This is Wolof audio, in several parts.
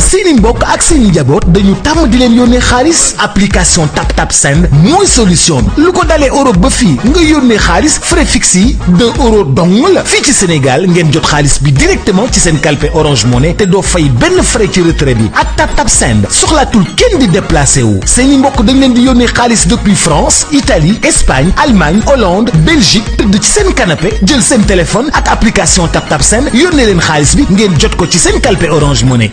seeni mbokk ak seeni njaboot dañu tàmm di leen yónnee xaalis application TapTap Send mooy solution bi lu ko dalee Europe ba fii nga yónnee xaalis frais fixe yi €2 dong la fii ci Sénégal ngeen jot xaalis bi directement ci seen kalpe Orange Money te doo fay benn frais ci retrait bi ak TapTap Send soxlaatul kenn di déplacé wu seeni mbokk dañ leen di yónnee xaalis depuis France Italie Espagne Allemagne Hollande Belgique tëdd ci seen canapé jël seen téléphone ak application TapTap Send yónnee leen xaalis bi ngeen jot ko ci seen kalpe Orange Money.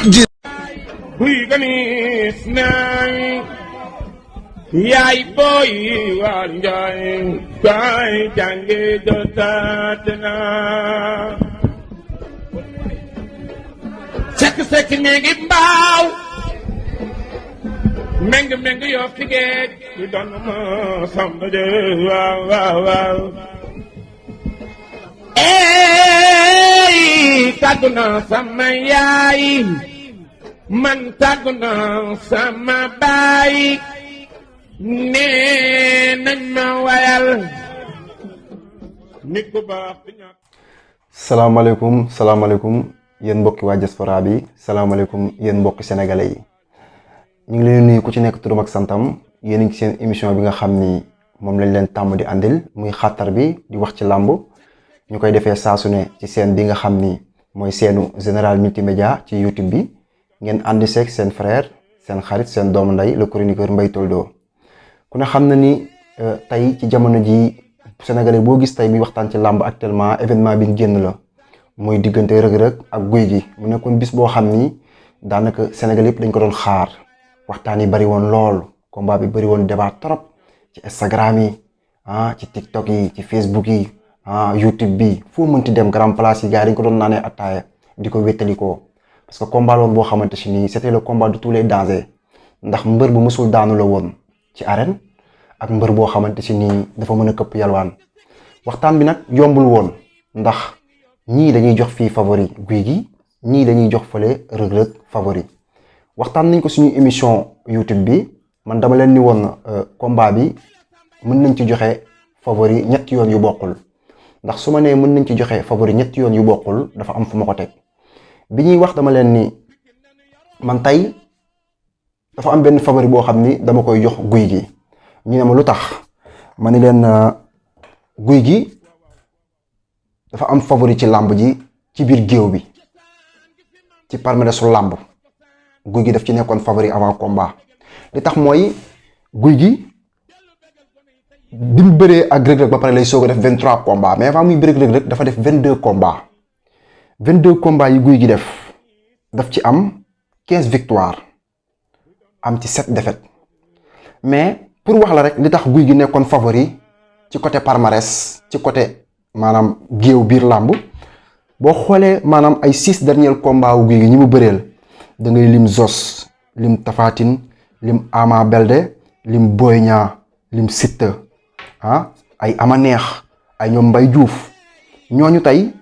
yaay booy waa njaay kaay jànge jotaat na sekk néegi mbaaw meng yoo fi géej yu doon ma samba de waaw ey tàggu na sama yaay man tàggu na sama baay nee nañ ma wayal nit ku baax di ñàkk. salaamaaleykum yéen mbokki waa diaspora bi salaamaaleykum yéen mbokki sénégalais yi ñu ngi leen nuyu ku ci nekk turam ak santam yéen a ngi seen émission bi nga xam ni moom lañ leen tàmm di àndil muy xattar bi di wax ci làmb ñu koy defee saa su ne ci seen bi nga xam ni mooy seenu Général Multimédia ci YouTube bi ngeen àndi seeg seen frère seen xarit seen doomu ndey le chroniqueur Mbaye Toldo ku ne xam na ni tey ci jamono ji sénégalais boo gis tey bi waxtaan ci làmb actuellement événement bi ñu génn la mooy diggante rëg-rëg ak guy gi mu nekkoon bis boo xam ni daanaka sénégalais yëpp dañ ko doon xaar waxtaan yi bari woon lool combat bi bari woon débat trop ci Instagram yi ci TikTok yi ci Facebook yi YouTube bi foo mënti dem grand place yi gars yi dañ ko doon naanee attaaya di ko wéttalikoo parce que combat loon boo xamante si nii c'était le combat de tous les dangers ndax mbër bu mësul daanu la woon ci arène ak mbër boo xamante si nii dafa mën a këpp yalwaan waxtaan bi nag yombul woon ndax ñii dañuy jox fii favori guy gi ñii dañuy jox fële rëg-rëg favori waxtaan nañ ko suñu émission YouTube bi man dama leen ni woon combat bi mën nañ ci joxe favori ñetti yoon yu bokkul ndax su ma nee mën nañ ci joxe favori ñetti yoon yu bokkul dafa am fu ma ko teg bi ñuy wax dama leen ni man tey dafa am benn favori boo xam ni dama koy jox guy gi ñu ne ma lu tax ma ni leen guy gi dafa am favori ci làmb ji ci biir géew bi ci palmarèsu làmb guy gi daf ci nekkoon favori avant combat li tax mooy guy gi bi mu bëree ak rëg-rëg ba pare lay soog a def 23 combats mais avant muy bëree ak rëg-rëg dafa def 22 combats 22 combats yi guy gi daf ci am 15 victoires am ci 7 défaites mais pour wax la rek li tax guy gi nekkoon favori ci côté palmarès ci côté maanaam géew biir làmb boo xoolee maanaam ay 6 derniers combats wu guy gi ñi mu bëreel da ngay lim Zos lim Tapha Tine lim Ama Baldé lim Boy Niang lim Siteu ay Ama Neex ay ñoom Mbaye Diouf ñooñu tey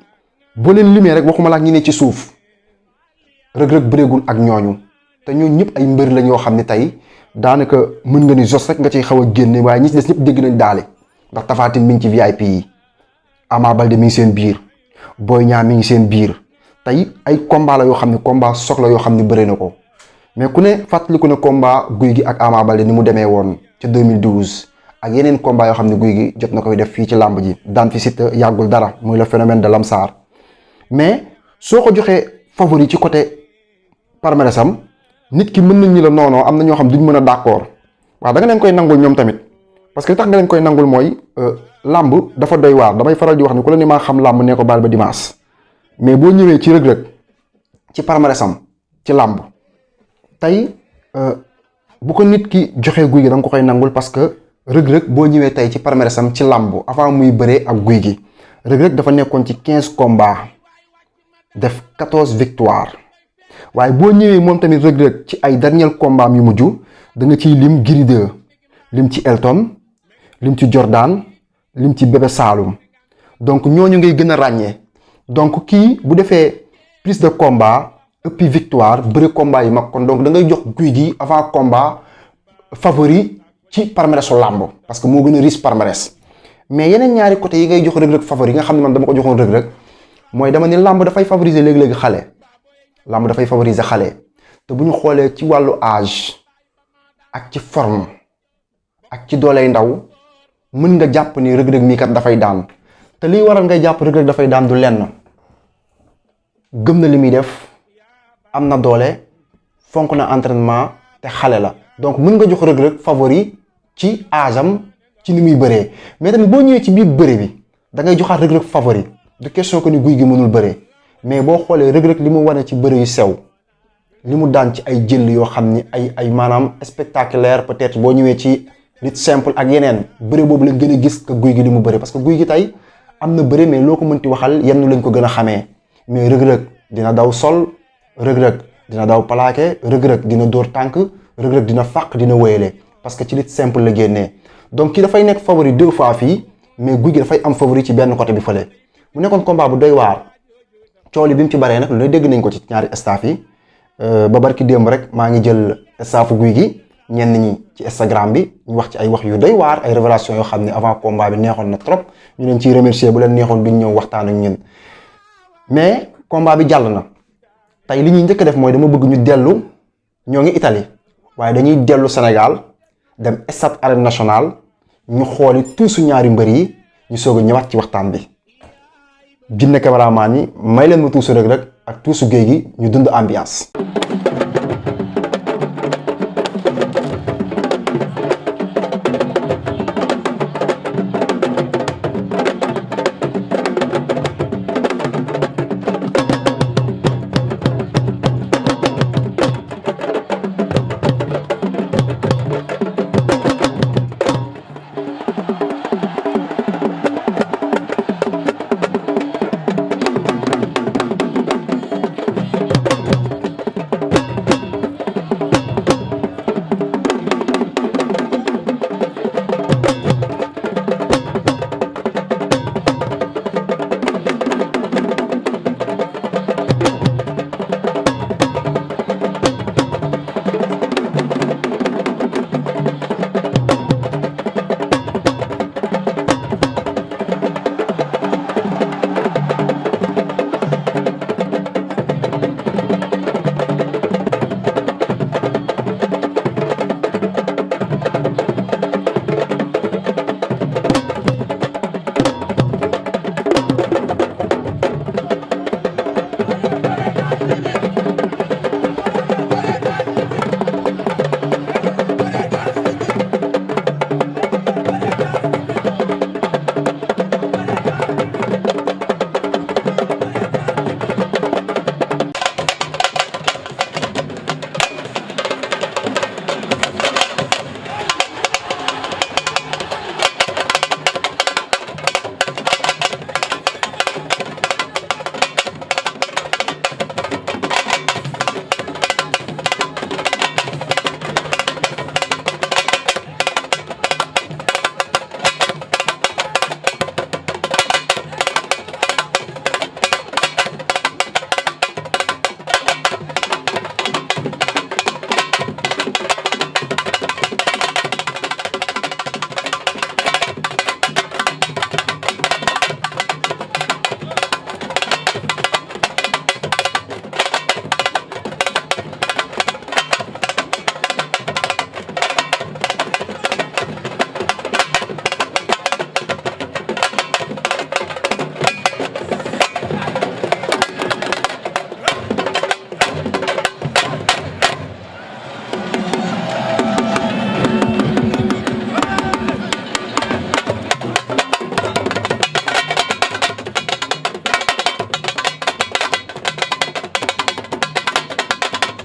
boo leen limee rek waxuma la ak ñi ne ci suuf rëg-rëg bëreegul ak ñooñu te ñooñu ñëpp ay mbër lañ yoo xam ne tey daanaka mën nga ni Zos rek nga ciy xaw a génne waaye ñi ci des ñëpp dégg nañ daale ndax Tapha Tine mi ngi ci VIP yi Ama Baldé mi ngi seen biir Boy Niang mi ngi seen biir tey ay combat la yoo xam ne combat soxla yoo xam ne bëre na ko mais ku ne fàttaliku ne combat guy gi ak Ama Baldé ni mu demee woon ca 2012 ak yeneen combat yoo xam ne guy gi jot na koy def fii ci làmb ji daan fi Siteu yàggul dara muy le phénomène de Lamsar mais soo ko joxee favori ci côté palmarèsam nit ki mën nañ ñi la noonoo am na ñoo xam duñ mën a d'accord waaw da nga leen koy nangul ñoom tamit parce que li tax nga leen koy nangul mooy làmb dafa doy waar damay faral di wax ni ku la ni maa xam làmb nee ko baal ba dimanche mais boo ñëwee ci rëg-rëg ci palmarèsam ci làmb tey bu ko nit ki joxee guy gi da nga ko koy nangul parce que rëg-rëg boo ñëwee tey ci palmarèsam ci làmb avant muy bëree ak guy gi rëg-rëg dafa nekkoon ci 15 combats def 14 victoires waaye boo ñëwee moom tamit rëg-rëg ci ay dernier combat yu mujj da nga ciy lim Gris 2 lim ci Elton lim ci Jordan lim ci Bébé Saloum donc ñooñu ngay gën a ràññee donc kii bu defee plus de combat ëppi victoire bëri combat yi mag kon donc da ngay jox guy gi avant combat favori ci palmarèsu làmb parce que moo gën a riche palmarès mais yeneen ñaari côté yi ngay jox rëg-rëg favori yi nga xam ne man dama ko joxoon rëg-rëg mooy dama ni làmb dafay favoriser léegi-léegi xale làmb dafay favoriser xale te bu ñu xoolee ci wàllu âge ak ci forme ak ci dooley ndaw mën nga jàpp ni Reug Reug mii kat dafay daan te liy waral ngay jàpp Reug Reug dafay daan du lenn gëm na li muy def am na doole fonk na entraînement te xale la donc mën nga jox Reug Reug favori ci âge am ci ni muy bëree mais tamit boo ñëwee ci biir bëre bi da ngay joxaat Reug Reug favori du question que ni Gouye Gui mënul bëree mais boo xoolee Reug Reug li mu wane ci bëre yu sew li mu daan ci ay jël yoo xam ni ay maanaam spectaculaire peut-être boo ñëwee ci lutte simple ak yeneen bëre boobu lañ gën a gis que Gouye Gui li mu bëre parce que Gouye Gui tey am na bëre mais loo ko mënti waxal yenn lañ ko gën a xamee mais Reug Reug dina daw sol Reug Reug dina daw plaqué Reug Reug dina dóor tànk Reug Reug dina fàq dina wéyale parce que ci lutte simple la génnee donc kii dafay nekk favori 2 fois fii mais Gouye Gui dafay am favori ci benn côté bi fële mu nekkoon combat bu doy waar cooli bi mu ci baree nag lu dégg nañ ko ci ñaari staff yi ba barki démb rek maa ngi jël staffu Gouye Gui ñenn ñi ci Instagram bi ñu wax ci ay wax yu doy waar ay révélation yoo xam ne avant combat bi neexoon na trop ñu leen ciy remercier bu leen neexoon duñ ñëw waxtaan ak ñun mais combat bi jàll na tey li ñuy njëkk a def mooy dama bëgg ñu dellu ñoo ngi Italie waaye dañuy dellu Sénégal dem stade Arène Nationale ñu xooli tuusu ñaari mbër yi ñu soog a ñëwaat ci waxtaan bi jinne cameraman yi may leen ma tuusu Reug Reug ak tuusu Gouye Gui ñu dund ambiance.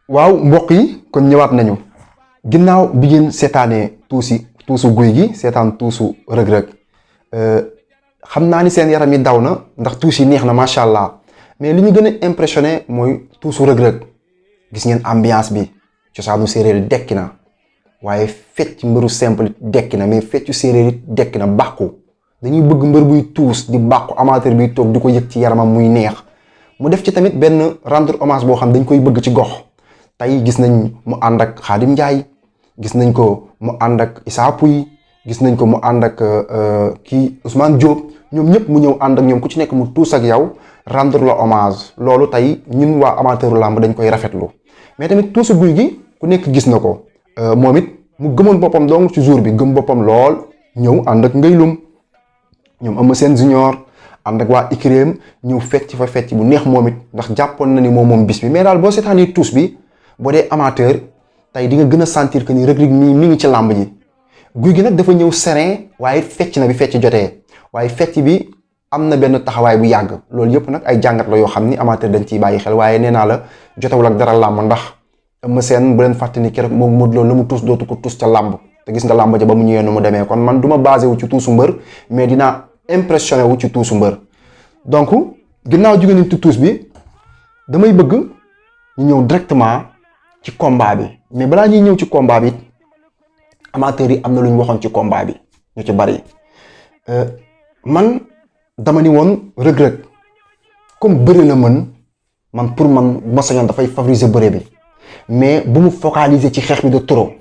waaw mbokk yi kon ñëwaat nañu ginnaaw bi ngeen seetaanee tuusu Gouye Gui seetaan tuusu Reug Reug xam naa ni seen yaram yi daw na ndax tuus yi neex na macha allah mais li ñu gën a impressionné mooy tuusu Reug Reug gis ngeen ambiance bi cosaanu séeréer dekki na waaye fecc mbëru simple dekki na mais feccu séeréer it dekki na bàkku dañuy bëgg mbër buy tuus di bàkku amateur biy toog di ko yëg ci yaramam muy neex mu def ci tamit benn rendre hommage boo xam dañ koy bëgg ci gox tey gis nañ mu ànd ak Khadim Ndiaye gis nañ ko mu ànd ak Issa Pouye gis nañ ko mu ànd ak kii Ousmane Diop ñoom ñëpp mu ñëw ànd ak ñoom ku ci nekk mu tuus ak yow rendre la hommage loolu tey ñun waa amateuru làmb dañ koy rafetlu mais tamit tuusu guy gi ku nekk gis na ko moom it mu gëmoon boppam donc ci jour bi gëm boppam lool ñëw ànd ak ngay lum ñoom Eumeu Sène junior ànd ak waa Ikrim ñëw fecc fa fecc bu neex moom it ndax jàppoon na ni moom bis bi mais daal boo seetaanee tuus bi boo dee amateur tey di nga gën a sentir que ni Reug Reug mi ngi ci làmb ji guy gi nag dafa ñëw serein waaye fecc na bi fecc jotee waaye fecc bi am na benn taxawaay bu yàgg loolu yëpp nag ay jàngat la yoo xam ni amateur dañ ciy bàyyi xel waaye nee naa la jotewul ak dara làmb ndax Eumeu Sène bu leen fàtte ni keroog moom Modou Lo la mu tuus dootu ko tuus ca làmb te gis nga làmb ja ba mu ñëwee nu mu demee kon man du ma basé wu ci tuusu mbër mais dinaa impressionné wu ci tuusu mbër donc ginnaaw jóge nañ ci tuus bi damay bëgg ñu ñëw directement ci combat bi mais balaa ñuy ñëw ci combat bi amateurs yi am na lu ñu waxoon ci combat bi ñu ci bari man dama ni woon Reug Reug comme bëre la mën man pour man ma sañoon dafay favoriser bëre bi mais bu mu focaliser ci xeex bi de trop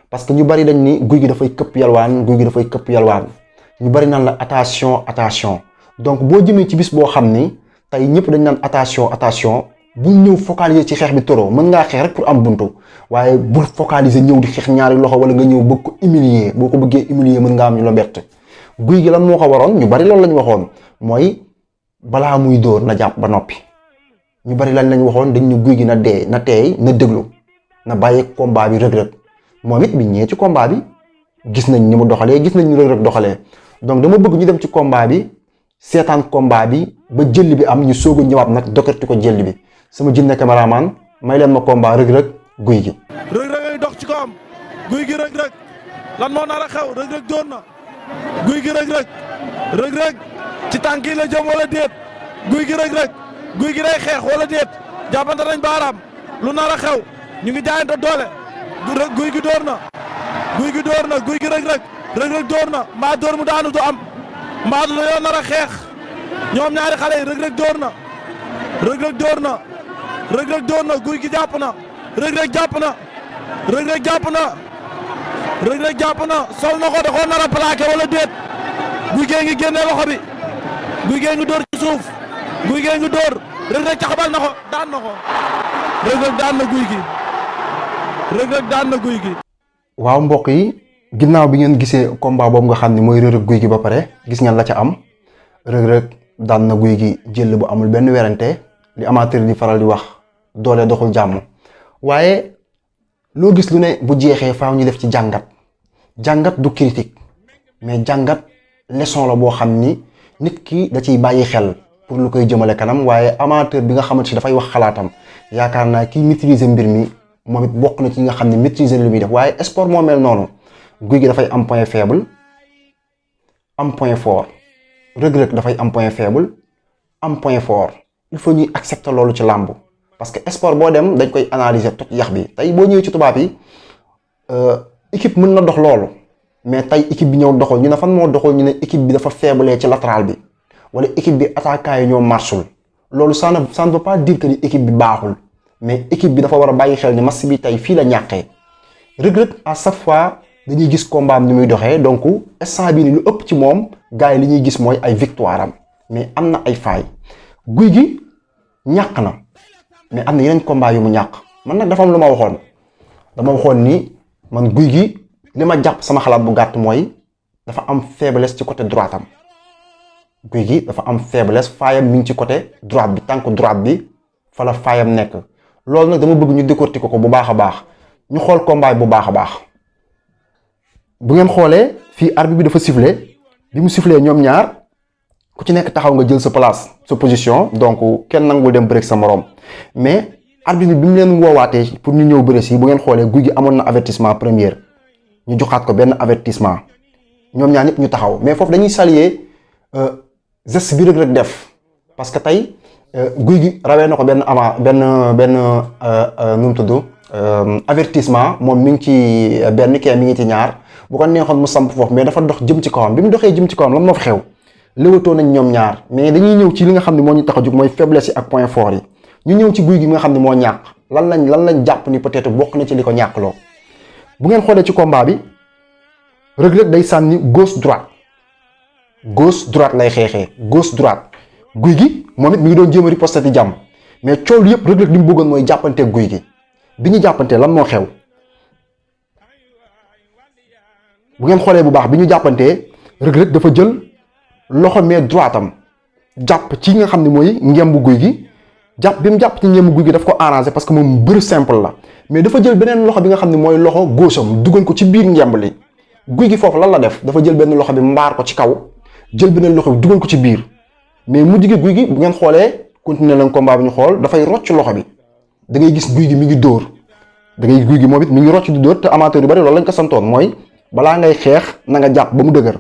parce que ñu bari dañ ni guy gi dafay këpp yalwaan guy gi dafay këpp yalwaan ñu bari naan la attention donc boo jëmee ci bis boo xam ni tey ñëpp dañ naan attention bu ñëw focaliser ci xeex bi trop mën ngaa xeex rek pour am buntu waaye bul focaliser ñëw di xeex ñaari loxo wala nga ñëw bëgg ko humilier boo ko bëggee humilier mën nga am ñu la bett guy gi lan moo ko waroon ñu bari loolu lañ waxoon mooy balaa muy dóor na jàpp ba noppi ñu bari lañ waxoon dañ ñu guy gi na dee na teey na déglu na bàyyi combat bi Reug Reug moom it bi ñëwee ci combat bi gis nañ ni mu doxalee gis nañ ni Reug Reug doxalee donc dama bëgg ñu dem ci combat bi seetaan combat bi ba jël bi am ñu soog a ñëwaat nag dokkati ko jël bi sama jinne cameraman may leen ma combat Reug Reug guy gi. Reug Reug ay dox ci kawam guy gi Reug Reug lan moo nar a xew Reug Reug doon na guy gi Reug Reug Reug Reug ci tànk yi la jëm wala déet guy gi Reug Reug guy gi day xeex wala déet jàppante nañ baaraam lu nar a xew ñu ngi jaayante doole guy gi door na guy gi door na guy gi Reug Reug Reug Reug door na mbaa door mu daanu du am mbaa du yoo nar a xeex ñoom ñaari xale yi Reug Reug door na Reug Reug door na Reug Reug door na guy gi jàpp na Reug Reug jàpp na Reug Reug jàpp na Reug Reug jàpp na sol na ko da koo nar a plaqué wala déet guy gee ngi génne loxo bi guy gee ngi door ci suuf guy gee ngi door Reug Reug caxabal na ko daan na ko Reug Reug daan na guy gi Reug Reug daan na guy gi. waaw mbokk yi ginnaaw bi ngeen gisee combat boobu nga xam ne mooy Reug Reug guy gi ba pare gis ngeen la ca am Reug Reug daan na guy gi jël bu amul benn werante li amateur di faral di wax doole doxul jàmm waaye loo gis lu ne bu jeexee faaw ñu def ci jàngat du critique mais jàngat leçon la boo xam ni nit ki da ciy bàyyi xel pour lu koy jëmale kanam waaye amateur bi nga xamante si dafay wax xalaatam yaakaar naa kiy maîtriser mbir mi moom it bokk na ci nga xam ne maîtriser lu muy def waaye sport moo mel noonu guy gi dafay am point faible am point fort Reug Reug dafay am point faible am point fort il faut ñuy accepter loolu ci làmb parce que sport boo dem dañ koy analyser toj yax bi tey boo ñëwee ci tubaab yi équipe mën na dox loolu mais tey équipe bi ñëw doxul ñu ne fan moo doxul ñu ne équipe bi dafa faible ci latéral bi wala équipe bi attaquant yi ñoo marchul loolu ça ne veut pas dire que ni équipe bi baaxul mais équipe bi dafa war a bàyyi xel ni match bi tey fii la ñàkkee Reug Reug à chaque fois dañuy gis combat am ni muy doxee donc instant bii ni lu ëpp ci moom gars yi li ñuy gis mooy ay victoire am mais am na ay failles guy gi ñàkk na mais am na yeneen combat yu mu ñàkk man nag dafa am lu ma waxoon dama waxoon ni man guy gi li ma jàpp sama xalaat bu gàtt mooy dafa am faiblesse ci côté droite am guy gi dafa am faiblesse faayam mi ngi ci côté droite bi tànk droite bi fa la faayam nekk loolu nag dama bëgg ñu décortiquer ko bu baax a baax ñu xool combat bu baax a baax bu ngeen xoolee fii arbitre bi dafa sifflé bi mu sifflé ñoom ñaar ku ci nekk taxaw nga jël sa place sa position donc kenn nangul dem bëre sa morom mais arbitre bi mu leen woowaatee pour ñu ñëw bëre si bu ngeen xoolee guy gi amoon na avertissement première ñu joxaat ko benn avertissement ñoom ñaar ñëpp ñu taxaw mais foofu dañuy saluer geste bi Reug Reug def parce que tey guy gi rawee na ko benn avant benn nu mu tudd avertissement moom mi ngi ci benn kee mi ngi ci ñaar bu ko neexoon mu samp foofu mais dafa dox jëm ci kawam bi mu doxee jëm ci kawam lan moo fi xew léwatoo nañ ñoom ñaar mais dañuy ñëw ci li nga xam ne moo ñu tax a jóg mooy faiblesse yi ak point fort yi ñu ñëw ci guy gi nga xam ne moo ñàkk lan lañ jàpp ni peut-être bokk na ci li ko ñàkkloo bu ngeen xoolee ci combat bi Reug Reug day sànni gauche droite lay xeexee gauche droite guy gi moom it mi ngi doon jéem a riposter di jàmm mais coow yëpp Reug Reug li mu bëggoon mooy jàppanteeg guy gi bi ñu jàppantee lan moo xew bu ngeen xoolee bu baax bi ñu jàppantee Reug Reug dafa jël loxo mais droitam jàpp ci nga xam ne mooy ngembu Gouye Gui jàpp bi mu jàpp ci ngembu Gouye Gui daf ko arrangé parce que moom mbër simple la mais dafa jël beneen loxo bi nga xam ne mooy loxo góosam dugal ko ci biir ngemb li Gouye Gui foofu lan la def dafa jël benn loxo bi mbaar ko ci kaw jël beneen loxo bi dugal ko ci biir mais mujj gi Gouye Gui bu ngeen xoolee continuer lañ combat bi ñu xool dafay rocc loxo bi da ngay gis Gouye Gui mi ngi dóor da ngay Gouye Gui moom it mi ngi rocc di dóor te amateur yu bari loolu lañ ko santoon mooy balaa ngay xeex na nga jàpp ba mu dëgër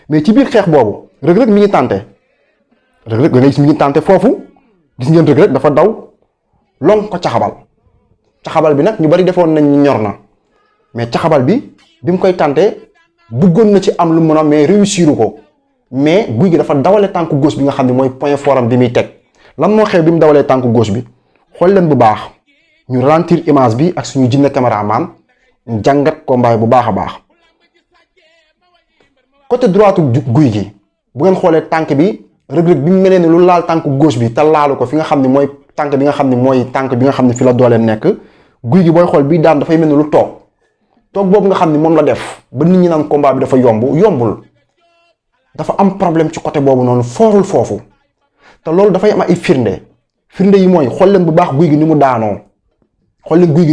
mais ci biir xeex boobu Reug Reug mi ngi tànte Reug Reug da ngay gis mi ngi tànte foofu gis ngeen Reug Reug dafa daw long ko caxabal bi nag ñu bari defoon nañ ñor na mais caxabal bi mu koy tànte bëggoon na ci am lu mën a mais réussiru ko mais Gouye Gui dafa dawale tànku gauche bi nga xam ne mooy point fort am bi muy teg lan moo xew bi mu dawalee tànku gauche bi xool leen bu baax ñu ralentir image bi ak suñu jinne caméraman ñu jàngat combat bu baax a baax côté droite Gouye Gui bu ngeen xoolee tànk bi Reug Reug bi mu mel ne lu laal tànku gauche bi te laalu ko fi nga xam ne mooy tànk bi nga xam ne mooy tànk bi nga xam ne fi la dooleem nekk Gouye Gui booy xool bii daan dafay mel ne lu toog boobu nga xam ne moom la def ba nit ñi naan combat bi dafa yombul dafa am problème ci côté boobu noonu foorul foofu te loolu dafay am ay firnde yi mooy xool leen bu baax Gouye Gui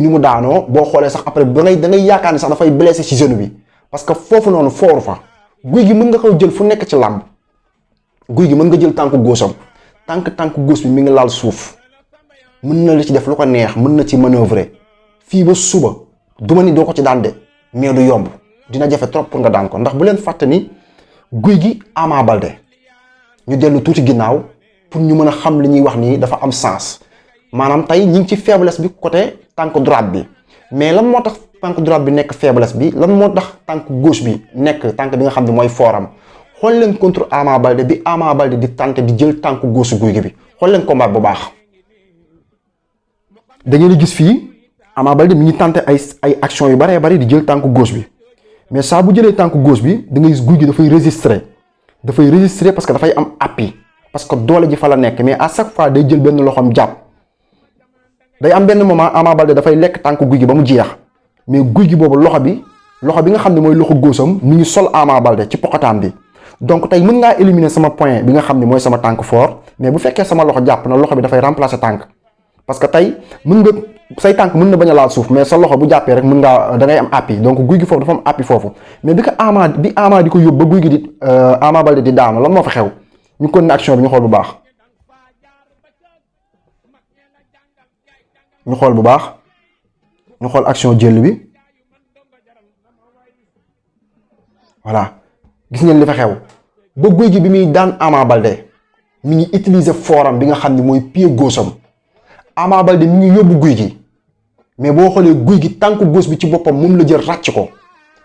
ni mu daanoo boo xoolee sax après da ngay yaakaar ni sax dafay blessé ci genou bi parce que foofu noonu fooru fa Gouye Gui mën nga ko jël fu nekk ci làmb Gouye Gui mën nga jël tànku góosam tànku góos bi mi ngi laal suuf mën na la ci def lu ko neex mën na ci manœuvrer fii ba suba duma ni doo ko ci daan de mais du yomb dina jafe trop pour nga daan ko ndax bu leen fàtte ni Gouye Gui Ama Baldé ñu dellu tuuti ginnaaw pour ñu mën a xam li ñuy wax nii dafa am sens maanaam tey ñi ngi ci faiblesse bi côté tànk droite bi mais lan moo tax tànk droite bi nekk faiblesse bi lan moo tax tànk gauche bi nekk tànk bi nga xam ne mooy fooram xool leen contre Ama Baldé bi Ama Baldé di tenter di jël tànk gauche Gouye Gui bi xool leen combat bu baax da ngeen di gis fii Ama Baldé mi ngi tenter ay action yu baree bari di jël tànk gauche bi mais saa bu jëlee tànk gauche bi da ngay gis Gouye Gui dafay résister parce que dafay am appui parce que doole ji fa la nekk mais à chaque fois day jël benn loxoom jàpp day am benn moment Ama Baldé dafay lekk tànk Gouye Gui ba mu jeex mais Gouye Gui boobu loxo bi nga xam ne mooy loxo góosam mi ngi sol Ama Baldé ci pokotaan bi donc tey mën ngaa éliminer sama point bi nga xam ne mooy sama tànk fort mais bu fekkee sama loxo jàpp na loxo bi dafay remplacer tànk parce que tey mën nga say tànk mën na bañ a laal suuf mais sa loxo bu jàppee rek mën ngaa da ngay am appui donc Gouye Gui foofu dafa am appui foofu mais bi Ama di ko yóbbu ba Gouye Gui di Ama Baldé di daanu lan moo fa xew ñu continuer action bi ñu xool bu baax ñu xool action jël bi voilà gis ngeen li fa xew ba Gouye Gui bi muy daan Ama Baldé mi ngi utiliser foram bi nga xam ne mooy pied gauche am Ama Baldé mi ngi yóbbu Gouye Gui mais boo xoolee Gouye Gui tànk gauche bi ci boppam moom la jël ràcc ko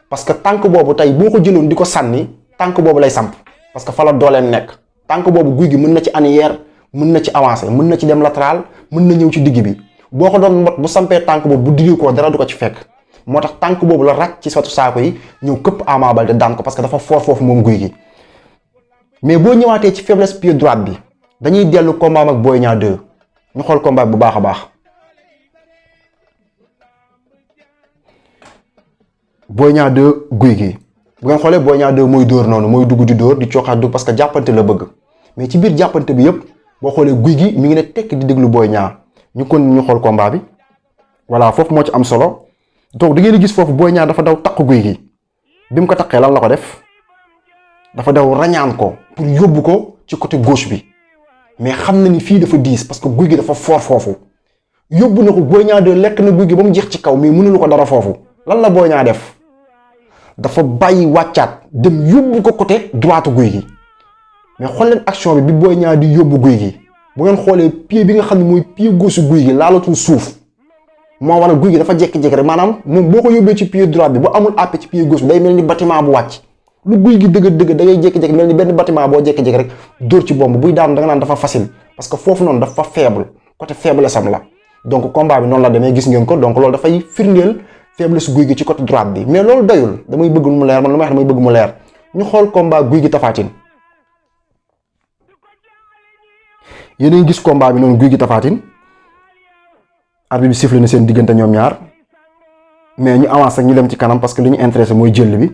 parce que tànk boobu tey boo ko jëloon di ko sànni tànk boobu lay samp parce que fa la dooleem nekk tànk boobu Gouye Gui mën na ci arrière mën na ci avancer mën na ci dem latéral mën na ñëw ci digg bi boo ko doon mbot bu sampee tànk boobu bu diri ko dara du ko ci fekk moo tax tànk boobu la ràcc ci sotu saako yi ñëw këpp Ama Baldé daan ko parce que dafa fort foofu moom Gouye Gui mais boo ñëwaatee ci faiblesse pied droite bi dañuy dellu combat ak Boy Niang 2 ñu xool combat bu baax a baax Boy Niang 2 Gouye Gui bu ngeen xoolee Boy Niang 2 mooy dóor noonu mooy dugg di dóor di cooxaat dugg parce que jàppante la bëgg mais ci biir jàppante bi yëpp boo xoolee Gouye Gui mi ngi ne tekk di déglu Boy Niang ñu xool combat bi voilà foofu moo ci am solo donc da ngeen di gis foofu Boy Niang dafa daw takk Gouye Gui bi mu ko takkee lan la ko def dafa daw rañaan ko pour yóbbu ko ci côté gauche bi mais xam na ni fii dafa diis parce que Gouye Gui dafa fort foofu yóbbu na ko Boy Niang 2 lekk na Gouye Gui ba mu jeex ci kaw mais mënulu ko dara foofu lan la Boy Niang def dafa bàyyi wàccaat dem yóbbu ko côté droite Gouye Gui mais xool leen action bi Boy Niang di yóbbu Gouye Gui bu ngeen xoolee pied bi nga xam ne mooy pied gauche Gouye Gui laalatul suuf moo waral Gouye Gui dafa jékki-jékki rek maanaam moom boo ko yóbbee ci pied droite bi bu amul appui ci pied gauche bi day mel ni bâtiment bu wàcc lu Gouye Gui dëgg da ngay jékki-jékki mel ni benn bâtiment boo jékki-jékki rek dóor ci bomb buy daanu da nga naan dafa facile parce que foofu noonu dafa faible côté faiblesse am la donc combat bi noonu la demee gis ngeen ko donc loolu dafay firndeel faiblesse Gouye Gui ci côté droite bi mais loolu doyul damay bëgg mu leer man lu may wax damay bëgg mu leer ñu xool combat Gouye Gui Tapha Tine yéen a ngi gis combat bi noonu Gouye Gui Tapha Tine arbitre bi sifflé na seen diggante ñoom ñaar mais ñu avancé ñu dem ci kanam parce que li ñu intéressé mooy jël bi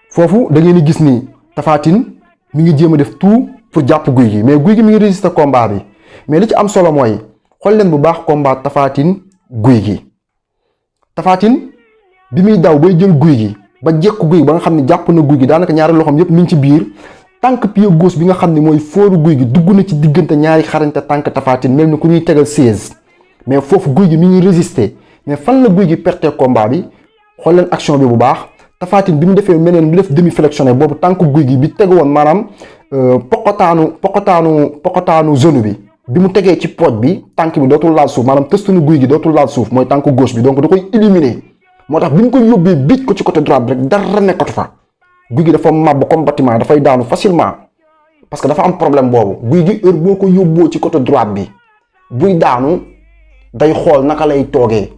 foofu da ngeen di gis ni Tapha Tine mi ngi jéem a def tout pour jàpp Gouye Gui mais Gouye Gui mi ngi résister combat bi mais li ci am solo mooy xool leen bu baax combat Tapha Tine Gouye Gui Tapha Tine bi muy daw bay jël Gouye Gui ba jekku Gouye Gui ba nga xam ne jàpp na Gouye Gui daanaka ñaari loxoom yépp mi ngi ci biir tànk pied gauche bi nga xam ne mooy fooru Gouye Gui dugg na ci diggante ñaari xarañte tànk Tapha Tine mel ni ku ñuy tegal 16 mais foofu Gouye Gui mi ngi résister mais fan la Gouye Gui perte combat bi xool leen action bi bu baax Tapha Tine bi mu defee meneen bi def demi flexion boobu tànk Gouye Gui bi tegu woon maanaam pokotaanu zone bi mu tegee ci pooj bi tànk bi dootul laal suuf maanaam tëstunu Gouye Gui dootul laal suuf mooy tànk gauche bi donc da koy éliminer moo tax bi mu ko yóbbee biij ko ci côté droite bi rek dara nekkatu fa Gouye Gui dafa màbb comme bâtiment dafay daanu facilement parce que dafa am problème boobu Gouye Gui heure boo ko yóbboo ci côté droite bi buy daanu day xool naka lay toogee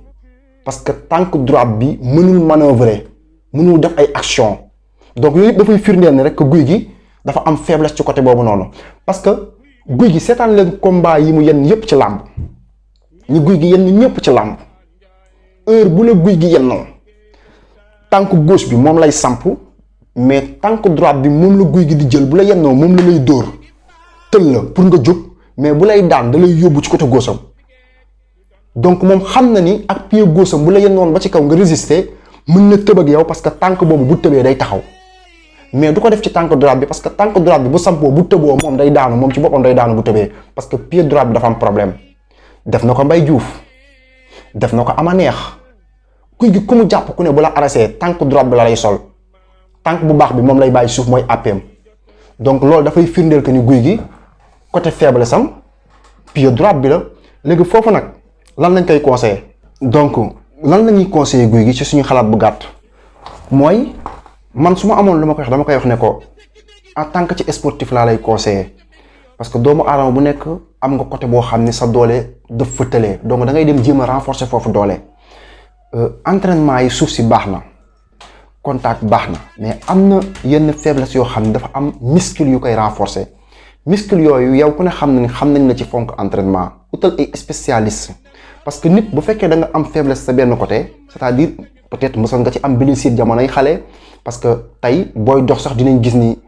parce que tànk droite bi mënul manœuvrer mënul def ay action donc yooyu yëpp dafay firndeel ne rek que Gouye Gui dafa am faiblesse ci côté boobu noonu parce que Gouye Gui seetaan leen combat yi mu yenn yëpp ci làmb ñu Gouye Gui yenn ñëpp ci làmb heure bu la Gouye Gui yennoo tànk gauche bi moom lay samp mais tànk droite bi moom la Gouye Gui di jël bu la yennoo moom la lay dóor tël la pour nga jóg mais bu lay daan da lay yóbbu ci côté gauche am donc moom xam na ni ak pied gauche am bu la yennoon ba ci kaw nga résister mën na tëb ak yow parce que tànk boobu bu tëbee day taxaw mais du ko def ci tànk droite bi parce que tànk droite bi bu sampoo bu tëboo moom day daanu moom ci boppam day daanu bu tëbee parce que pied droite bi dafa am problème def na ko Mbaye Diouf def na ko ama neex Gouye Gui ku mu jàpp ku ne bu la arrêté tànk droite bi la lay sol tànk bu baax bi moom lay bàyyi suuf mooy APM donc loolu dafay firndeel que ni Gouye Gui côté faible sam pied droite bi la léegi foofu nag lan lañ koy conseillé donc lan la ñuy conseillé Gouye Gui ci suñu xalaat bu gàtt mooy man su ma amoon lu ma koy wax dama koy wax ne ko en tant que ci sportif laa lay conseillé parce que doomu aadama bu nekk am nga côté boo xam ni sa doole daf fa tëlee donc da ngay dem jéem a renforcer foofu doole entraînement yi suuf si baax na contact baax na mais am na yenn faiblesse yoo xam ne dafa am muscle yu koy renforcer muscle yooyu yow ku ne xam nañ la ci fonk entraînement utal ay spécialiste parce que nit bu fekkee da nga am faiblesse sa benn côté c'est-à-dire peut-être mësoon nga ci am blessure jamonoy xale parce que tey booy dox sax dinañ gis ni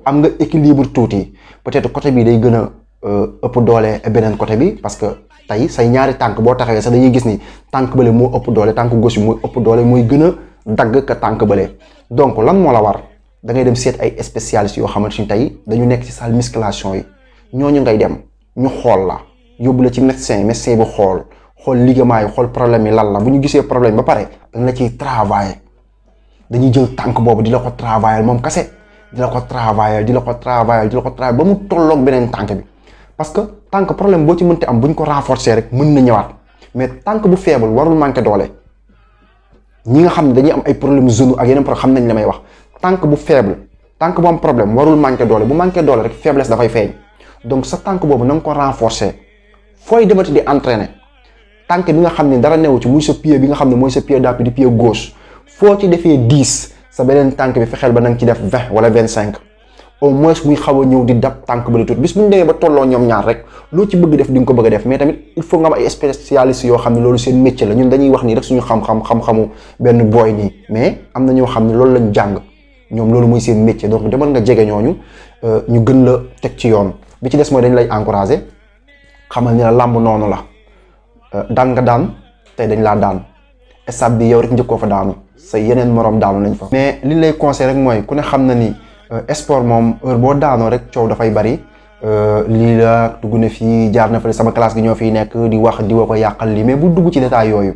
am nga équilibre tuuti peut-être côté bi day gën a ëpp doole beneen côté bi parce que tey say ñaari tànk boo taxawee sax dañuy gis ni tànk bële moo ëpp doole tànk gauche bi mooy ëpp doole mooy gën a dagg ka tànk bële donc lan moo la war da ngay dem seet ay spécialistes yoo xamante ni tey dañu nekk ci salle musculation yi ñooñu ngay dem ñu xool la yóbbu la ci médecin bi xool ligament yi xool problème yi lan la bu ñu gisee problème ba pare dañ la ciy travailler dañuy jël tànk boobu di la ko travailler moom kase di la ko travailler ba mu tolloog beneen tànk bi parce que tànk problème boo ci mënti am bu ñu ko renforcer rek mën na ñëwaat mais tànk bu faible warul manquer doole ñi nga xam ne dañuy am ay problème genou ak yeneen problème xam nañ la may wax tànk bu faible tànk bu am problème warul manquer doole bu manquer doole rek faiblesse dafay feeñ donc sa tànk boobu na nga ko renforcer fooy demati di entraîner tànk bi nga xam ne dara newu ci muy sa pied bi nga xam ne mooy sa pied d'appui di pied gauche foo ci defee 10 sa beneen tànk bi fexeel ba na nga ci def 20 wala 25 au moins muy xaw a ñëw di dab tànk ba di tuut bis bu ñu demee ba tolloo ñoom ñaar rek loo ci bëgg def di nga ko bëgg a def mais tamit il faut nga am ay spécialistes yoo xam ne loolu seen métier la ñun dañuy wax nii rek suñu xam-xamu benn booy nii mais am na ñoo xam ne loolu lañ jàng ñoom loolu mooy seen métier donc demal nga jege ñooñu ñu gën la teg ci yoon bi ci des mooy dañ lay encourager xamal ni la làmb noonu la daan nga daan tey dañ laa daan stade bi yow rek njëkkoo fa daanu sa yeneen moroom daanu nañ fa. mais li lay conseil rek mooy ku ne xam na ni sport moom heure boo daanoo rek coow dafay bari lii la dugg na fii jaar na fa sama classe gi ñoo fiy nekk di wax di wa ko yàqal lii mais bu dugg ci détail yooyu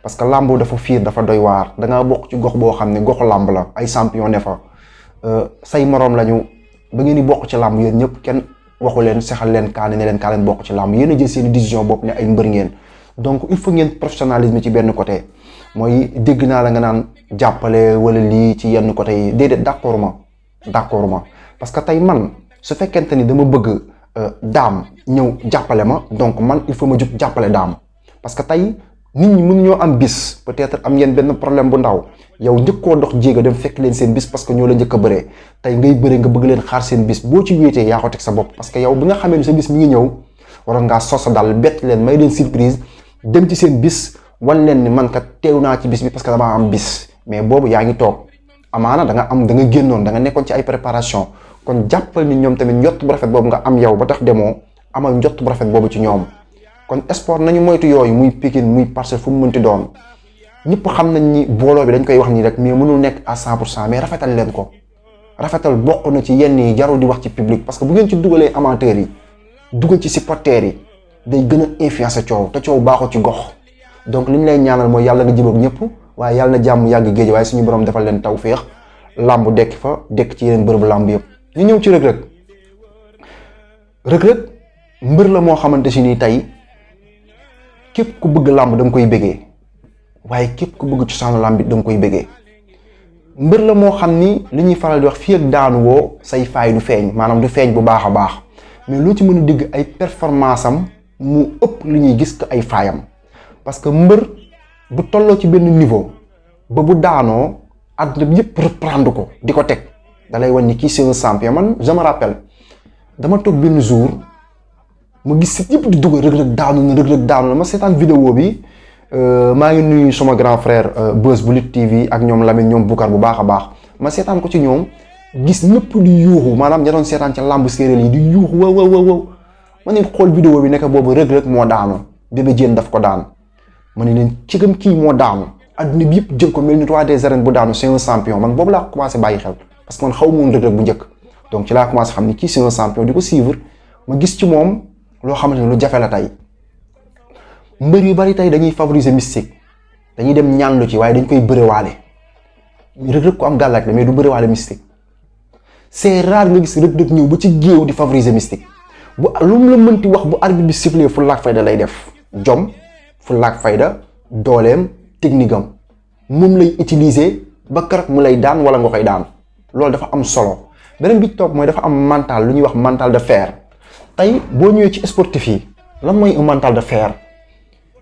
parce que làmb dafa fiir dafa doy waar da ngaa bokk ci gox boo xam ne goxu làmb la ay champion ne fa say moroom lañu ba ngeen di bokk ci làmb yéen ñëpp kenn waxu leen sexal leen kaane ne leen kaa leen bokk ci làmb yéen a jël seen décision bopp ne ay mbër ngeen donc il faut ngeen professionnalisme ci benn côté mooy dégg naa la nga naan jàppale wala lii ci yenn côté yi déedéet d'accord ma parce que tey man su fekkente ni dama bëgg daam ñëw jàppale ma donc man il faut ma jug jàppale daam parce que tey nit ñi mënuñoo am bis peut-être am ngeen benn problème bu ndaw yow njëkkoo dox jéega dem fekk leen seen bis parce que ñoo la njëkk a bëree tey ngay bëree nga bëgg leen xaar seen bis boo ci wéetee yaa ko teg sa bopp parce que yow bi nga xamee ni sa bis mi ngi ñëw waroon ngaa sos sa dal bett leen may leen surprise dem ci seen bis wan leen ni man kat teew naa ci bis bi parce que damaa am bis mais boobu yaa ngi toog amaana da nga génnoon da nga nekkoon ci ay préparation kon jàppal ni ñoom tamit njott bu rafet boobu nga am yow ba tax demoo amal njott bu rafet boobu ci ñoom. kon sport nañu moytu yooyu muy Pikine muy Parcelles fu mu mënti doon ñëpp xam nañ ni booloo bi dañ koy wax nii rek mais mënul nekk à 100% mais rafetal leen ko rafetal bokk na ci yenn yi jarul di wax ci public parce que bu ngeen ci dugalee amateurs yi dugal ci supporters yi day gën a influencer coow te coow baaxul ci gox donc li ñu lay ñaanal mooy yàlla nga jubóog ñëpp waaye yàlla na jàmm yàgg géej waaye suñu borom defal leen tawféex làmb dekk fa dekk ci yeneen bërëbu làmb yëpp. ñu ñëw ci rëg-rëg mbër la moo xamante si nii tey képp ku bëgg làmb da nga koy bëggee waaye képp ku bëgg cosaanu làmb da nga koy bëggee mbër la moo xam ni li ñuy faral di wax fii ak daanu woo say faay du feeñ maanaam du feeñ bu baax a baax mais loo ci mën a dégg ay performance am mu ëpp li ñuy gis ko ay faayam parce que mbër bu tolloo ci benn niveau ba bu daanoo àdduna bi yëpp reprendre ko di ko teg da lay wan ni kii c'est un champion. man je me rappelle dama toog benn jour ma gis sit yëpp di dugal rëg-rëg daanu na ma seetaan vidéo bi maa ngi nuyu sama grand frère Beuz bu Lutte TV ak ñoom Lamine ñoom Boucar bu baax a baax ma seetaan ko ci ñoom gis ñëpp di yuuxu maanaam ña doon seetaan ca làmb séeréer yi di yuuxu wow ma ne xool vidéo bi nekk boobu rëg-rëg moo daanu Bébé Diène daf ko daan ma ne leen ci gëm kii moo daanu adduna bi yëpp jël ko mel ni roi des arènes bu daanu c'est un champion man boobu laa commencé bàyyi xel parce que man xaw ma woon rëg-rëg bu njëkk donc ci laa commencé xam ni kii c'est un champion di ko suivre ma gis ci moom loo xamante ne lu jafe la tey mbër yu bari tey dañuy favoriser mystique dañuy dem ñaanlu ci waaye dañ koy bërewaale rëg-rëg ko am gàllaaj la mais du bërewaale mystique c'est rare nga gis rëg-rëg ñëw ba ci géew di favoriser mystique bu lu mu la mënti wax bu arbitre bi sifflé fulla ak fayda lay def jom fulla ak fayda dooleem technique am moom lay utiliser ba keroog mu lay daan wala nga koy daan loolu dafa am solo beneen bi topp mooy dafa am mental lu ñuy wax mental de fer tey boo ñëwee ci sportif yi lan mooy un mental de fer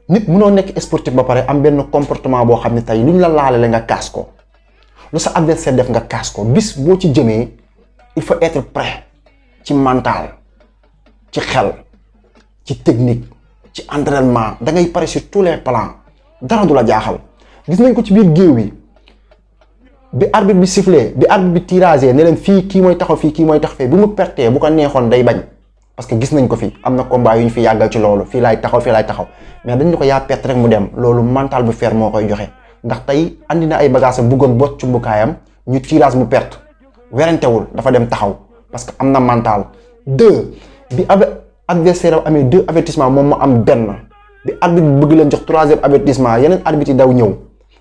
nit mënoo nekk sportif ba pare am benn comportement boo xam ne tey lu ñu la laale nga kaas ko lu sa adversaire def nga kaas ko bis boo ci jëmee il faut être prêt ci mental ci xel ci technique ci entraînement da ngay pare sur tous les plans dara du la jaaxal gis nañ ko ci biir géew bi arbitre bi sifflé bi arbitre bi tiragé ne leen fii kii mooy taxaw fii kii mooy tax fee bu mu pertee bu ko neexoon day bañ parce que gis nañ ko fi am na combat yu ñu fi yàggal ci loolu fii laay taxaw mais dañ ne ko yaa perte rek mu dem loolu mental bu fer moo koy joxe ndax tey andi na ay bagages am bëggoon bot cumbukaayam ñu tirage mu perte werantewul dafa dem taxaw parce que am na mental. 2 bi adversaire am amee 2 avertissement moom mu am benn bi arbitre bi bëgg leen jox 3e avertissement yeneen arbitre yi daw ñëw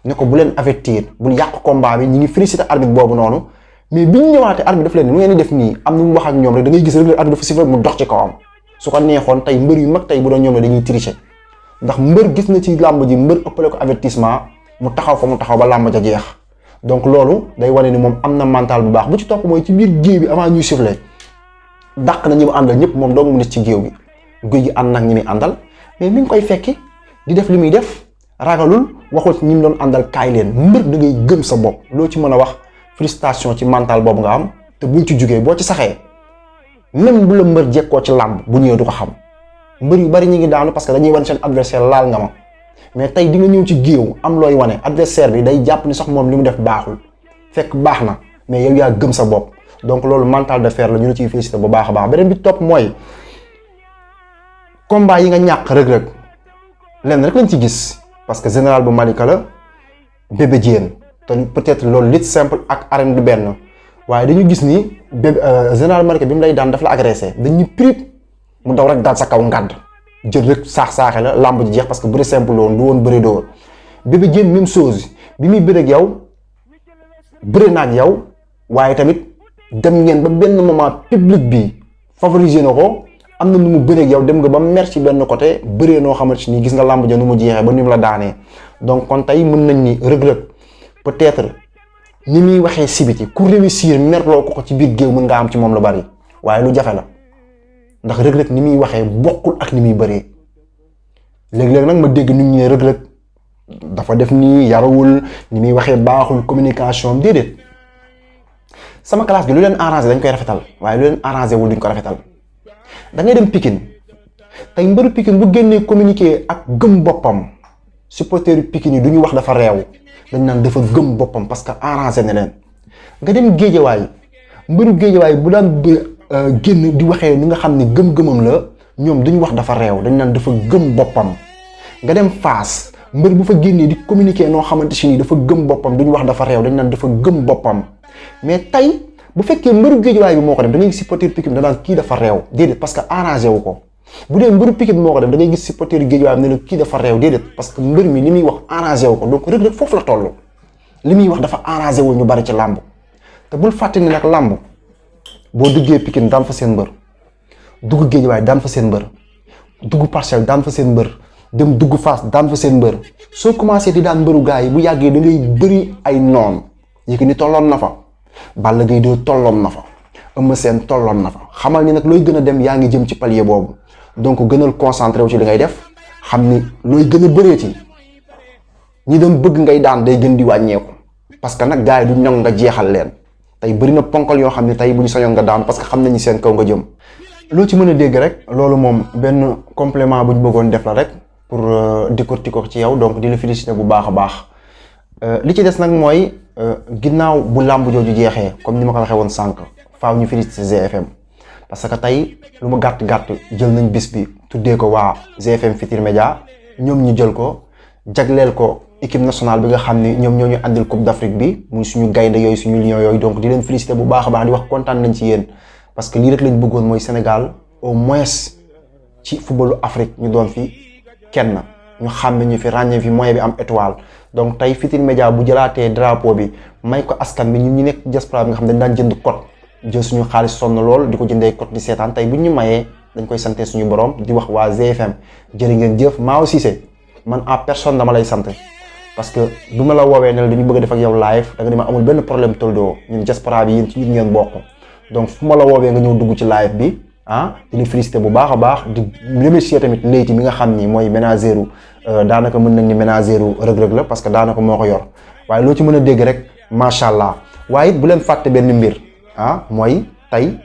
ne ko bu leen avertir bul yàq combat bi ñi ngi féliciter arbitre boobu noonu mais bi ñu ñëwaatee arbitre daf leen mu ngeen di def nii am nu mu wax ak ñoom rek da ngay gis rek arbitre dafa siffler mu dox ci kawam su ko neexoon tey mbër yu mag tey bu doon ñoom ne dañuy tricher ndax mbër gis na ci làmb ji mbër ëppale ko avertissement mu taxaw fa mu taxaw ba làmb ja jeex donc loolu day wane ni moom am na mental bu baax bu ci topp mooy ci biir géew bi avant ñuy siffler dàq na ñi mu àndal ñëpp moom doo mu nekk ci géew bi guy gi ànd nag ñi muy àndal mais mi ngi koy fekki di def li muy def ragalul waxul ci ñi mu doon àndal kaay leen mbër da ngay gëm sa bopp loo ci mën a wax frustration ci mental boobu nga am te buñ ci jugee boo ci saxee même bu la mbër jekkoo ci làmb bu ñëwee du ko xam mbër yu bari ñu ngi daanu parce que dañuy wan seen adversaire laal nga ma mais tey di nga ñëw ci géew am looy wane adversaire bi day jàpp ni sax moom li mu def baaxul fekk baax na mais yow yaa gëm sa bopp donc loolu mental de fer la ñu la ciy félicité bu baax a baax beneen bi topp mooy combat yi nga ñàkk rëg-rëg lenn rek lañ ci gis parce que général bu Malika la Bébé Diène te peut-être loolu lutte simple ak arène du benn waaye dañu gis ni général Malika bi mu lay daan daf la agressé dañuy prip mu daw rek daal sa kaw ngàdd jël rek saax-saaxe la làmb ji jeex parce que bëri simple loon du woon bëri dóor Bébé Diène même chose bi muy bëreeg yow bëri na ak yow waaye tamit dem ngeen ba benn moment public bi favoriser na ko am na nu mu bëreeg yow dem nga ba mer ci benn côté bëree noo xamante ni gis nga làmb ja nu mu jeexee ba ni mu la daanee donc kon tey mën nañ ni rëg-rëg peut-être ni muy waxee sibiti ku réussir merloo ko ci biir géew mën nga am ci moom lu bari waaye lu jafe la ndax rëg-rëg ni muy waxee bokkul ak ni muy bëree léeg-léeg nag ma dégg nit ñi ne rëg-rëg dafa def nii yarawul ni muy waxee baaxul communication déedéet sama classe gi lu leen arrangé dañ koy rafetal waaye lu leen arrangé wul duñ ko rafetal da ngay dem Pikine tey mbëru Pikine bu génnee communiqué ak gëm boppam supporteru Pikine yi du ñu wax dafa réew dañ naan dafa gëm boppam parce que arrangé na leen. nga dem géejawaay mbëru géejawaay bu daan génn di waxee ni nga xam ne gëm-gëmam la ñoom duñ wax dafa réew dañ naan dafa gëm boppam. nga dem Fass mbër bu fa génnee di communiquer noo xamante si ni dafa gëm boppam duñ wax dafa réew dañ naan dafa gëm boppam mais tey bu fekkee mbëru géejawaay bi moo ko def da ngay gis supporter Pikine da naan kii dafa réew déedéet parce que arrangé wu ko. bu dee mbëru Pikine moo ko def da ngay gis supporter géejawaay ne la kii dafa réew déedéet parce que mbër mi li muy wax arrangé wu ko donc Reug Reug foofu la toll li muy wax dafa arrangé wu ñu bari ci làmb te bul fàtte ni nag làmb boo duggee Pikine daan fa seen mbër dugg géejawaay daan fa seen mbër dugg Parcelles daan fa seen mbër dem dugg Fass daan fa seen mbër soo commencé di daan mbëru gars yi bu yàggee da ngay bëri ay noon Yékini tolloon na fa Balla Gaye 2 tolloon na fa Eumeu Sène tolloon na fa xamal ni nag looy gën a dem yaa ngi jëm ci palier boobu donc gënal concentré wu ci li ngay def xam ni looy gën a bëreeti ñi doon bëgg ngay daan day gën di wàññeeku parce que nag gars yi du ñong nga jeexal leen tey bëri na ponkal yoo xam ne tey bu ñu sañoon nga daan parce que xam nañu seen kaw nga jëm. loo ci mën a dégg rek loolu moom benn complément bu ñu bëggoon def la rek pour décortiquer ko ci yow donc di la féliciter bu baax a baax li ci des nag mooy ginnaaw bu làmb jooju jeexee comme ni ma ko waxee woon sànq faaw ñu féliciter GFM parce que tey lu ma gàtt jël nañ bis bi tuddee ko waa GFM Futurs Médias ñoom ñu jël ko jagleel ko équipe nationale bi nga xam ni ñoom ñoo ñu àndil Coupe d'Afrique bi muy suñu gaynde yooyu suñu lion yooyu donc di leen féliciter bu baax a baax di wax kontaan nañ ci yéen parce que lii rek lañ bëggoon mooy Sénégal au moins ci footballu Afrique ñu doon fi kenn ñu xàmme ñu fi ràññee fi moyen bi am étoile donc tey Futurs Médias bu jëlaatee drapeau bi may ko askan bi ñun ñu nekk diaspora bi nga xam dañ daan jënd code jël suñu xaalis sonn lool di ko jëndee code di seetaan tey bu ñu mayee dañ koy sante suñu borom di wax waa GFM jërë ngeen jëf Mao Cissé man en personne dama lay sant parce que du ma la woowee ne la dañu bëgg a def ak yow live da nga dima amul benn problème Toldo ñun diaspora bi yéen ci ngeen bokk donc fu ma la woowee nga ñëw dugg ci live bi di la féliciter bu baax a baax di remercier tamit Leyti mi nga xam ni mooy ménagéru daanaka mën nañ ni ménagéru Reug Reug la parce que daanaka moo ko yor waaye loo ci mën a dégg rek macha allah waaye it bu leen fàtte benn mbir mooy tey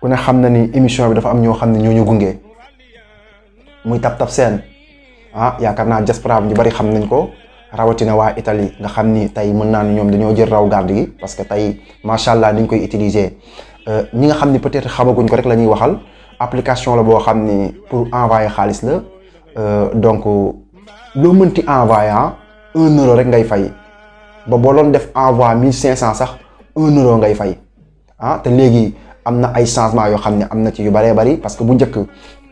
ku ne xam na ni émission bi dafa am ñoo xam ne ñoo ñu gunge muy Tap Seen yaakaar naa diaspora bi ñu bari xam nañ ko rawatina waa Italie nga xam ni tey mën naa ni ñoom dañoo jël raw garde gi parce que tey macha allah niñ koy utiliser ñi nga xam ni peut-être xamaguñ ko rek la ñuy waxal application la boo xam ni pour envoyer xaalis la donc loo mënti envoyer 1 euro rek ngay fay ba boo doon def envoi 1500 sax 1 euro ngay fay te léegi am na ay changement yoo xam ne am na ci yu bëree bëri parce que bu njëkk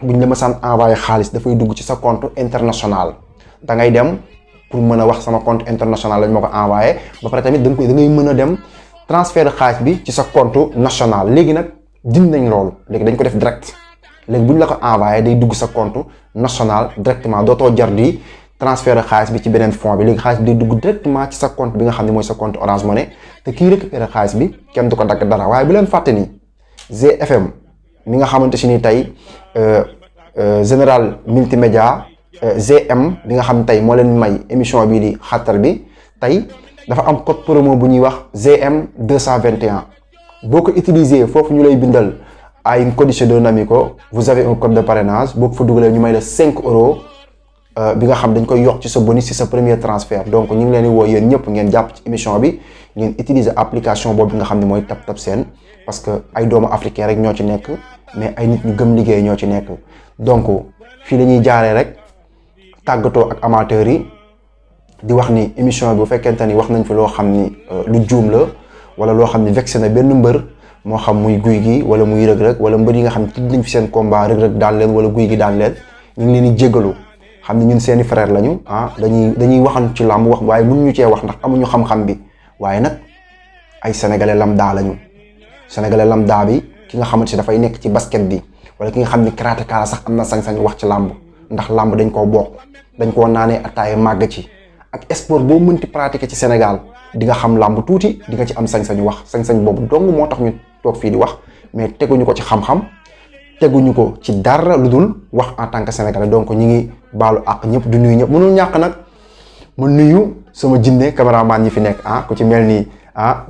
buñ la mësaan envoyer xaalis dafay dugg ci sa compte international da ngay dem pour mën a wax sama compte international lañ ma ko envoyé ba pare tamit da ngay mën a dem transfert xaalis bi ci sa compte national léegi nag dindi nañ loolu léegi dañ ko def direct léegi bu ñu la ko envoyé day dugg sa compte national directement dootoo jar di transfert xaalis bi ci beneen fond bi léegi xaalis bi day dugg directement ci sa compte bi nga xam ne mooy sa compte Orange Money te kii récupérer xaalis bi kenn du ko dagg dara waaye bu leen fàtte ni GFM mi nga xamante si ni tey général multimédia GM bi nga xam ne tey moo leen may émission bii di xattar bi tey dafa am code promo bu ñuy wax GM 221 boo ko utiliser foofu ñu lay bindal à une condition d'un amico vous avez un code de parrainage boo ko fa dugalee ñu may la 5 euros bi nga xam dañ koy yokk ci sa bonus ci sa premier transfert donc ñu ngi leen di woo yéen ñëpp ngeen jàpp ci émission bi ngeen utiliser application boobu nga xam ne mooy Tap Seen parce que ay doomu africain rek ñoo ci nekk mais ay nit ñu gëm liggéey ñoo ci nekk donc fii la ñuy jaaree rek tàggatoo ak amateurs yi di wax ni émission bi bu fekkente ni wax nañ fi loo xam ni lu juum la wala loo xam ni vexé na benn mbër moo xam muy Gouye Gui wala muy Reug Reug wala mbër yi nga xam ne tudd nañ fi seen combat Reug Reug daan leen wala Gouye Gui daan leen ñu ngi leen di jéggalu xam ne ñun seeni frère lañu dañuy waxan ci làmb wax waaye mënuñu cee wax ndax amuñu xam-xam bi waaye nag ay sénégalais lambda lañu sénégalais lambda bi ki nga xamante si dafay nekk ci basket bi wala ki nga xam ni karatéka sax am na sañ-sañ wax ci làmb ndax làmb dañ koo bokk dañ koo naanee ataaya màgg ci ak sport boo mënti pratiquer ci Sénégal di nga xam làmb tuuti di nga ci am sañ-sañu wax sañ-sañ boobu dong moo tax ñu toog fii di wax mais teguñu ko ci xam-xam teguñu ko ci dara lu dul wax en tant que sénégalais donc ñi ngi baalu àq ñëpp du nuyu ñëpp mënul ñàkk nag ma nuyu sama jinne cameraman ñi fi nekk ku ci mel ni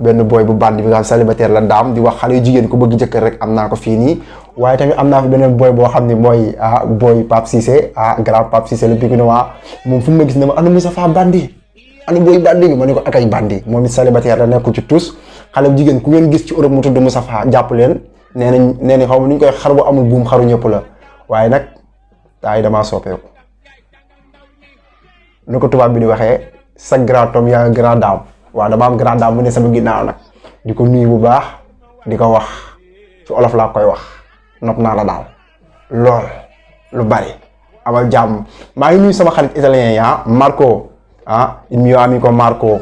benn boy bu bandi bi nga xam célibataire la daam di wax xale yu jigéen ku bëgg jëkkër rek am naa ko fii nii waaye tamit am naa fi beneen boy boo xam ne mooy boy Pape Cissé grand Pape Cissé le Pikinois moom fu mu ma gis ne ma ana Moustapha bandi ana boy bandi bi ma ne ko akay bandi moom it célibataire la nekkul ci tous xale bu jigéen ku ngeen gis ci Europe mu tudd Moustapha jàpp leen nee nañ xaw ma nu ñu koy xar bu amul buum xaru ñëpp la waaye nag taa yi damaa soppeeku nu ko tubaab bi di waxee sa grand homme yaa grand dame waaw dama am grand dame bu ne sama ginnaaw nag di ko nuyu bu baax di ko wax ci olof laa koy wax nopp naa la daal lool lu bari amal jàmm maa ngi nuyu sama xarit italien yi Marco il mio amico Marco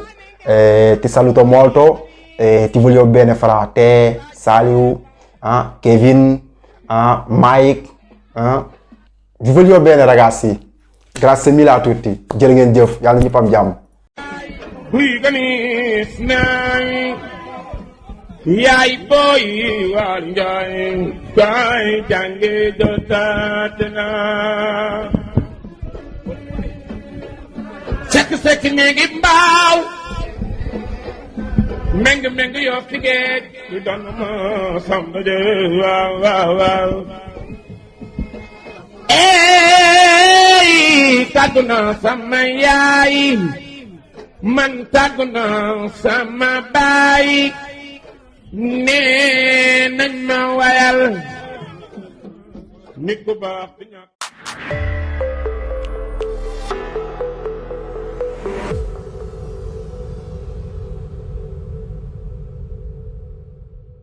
ti saluto molto ti voglio bene fra te Saliou Kevin Mike vi voglio bene ragazzi grazie mille a tutti jërë ngeen jëf yàlla ñëpp am jàmm Huy ganis nay yaay boy wal njoy kay jange dotatna sek negi mbaaw meng yo figet du don ma samba de waaw tàggu na sama yaay man tàggu na sama baay nee nañ ma wayal nit ku baax di ñàkk